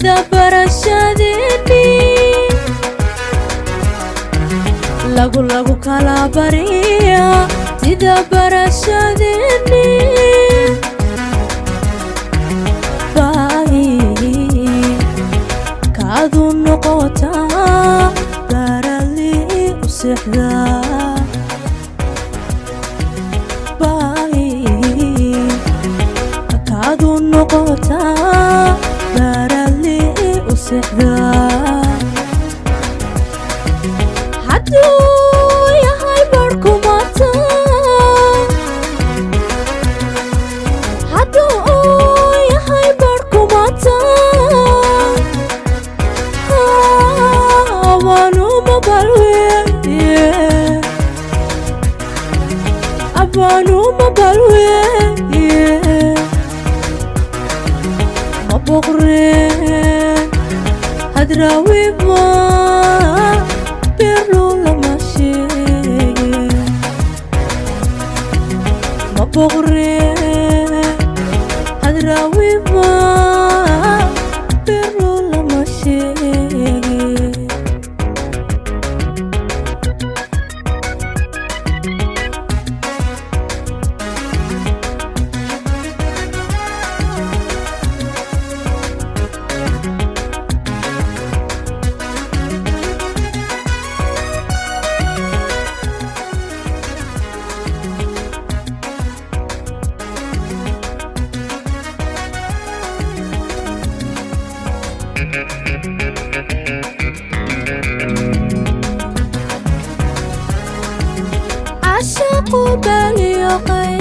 Sida barashadeeni lagu lagu kala bariya, sida barashadeeni baahi kaadu noqotaa, barali u seexdaa, baahi kaadu noqotaa, barali u seexdaa. Hadduu yahay barhkumata, hadduu yahay barhkumata, abanuma balweye, abanuma balweye, ma boqreen hadraawiba, berlu lama sheege, ma boqreen hadraawiba, berlu lama sheege. Caashaqu baliyo qayl.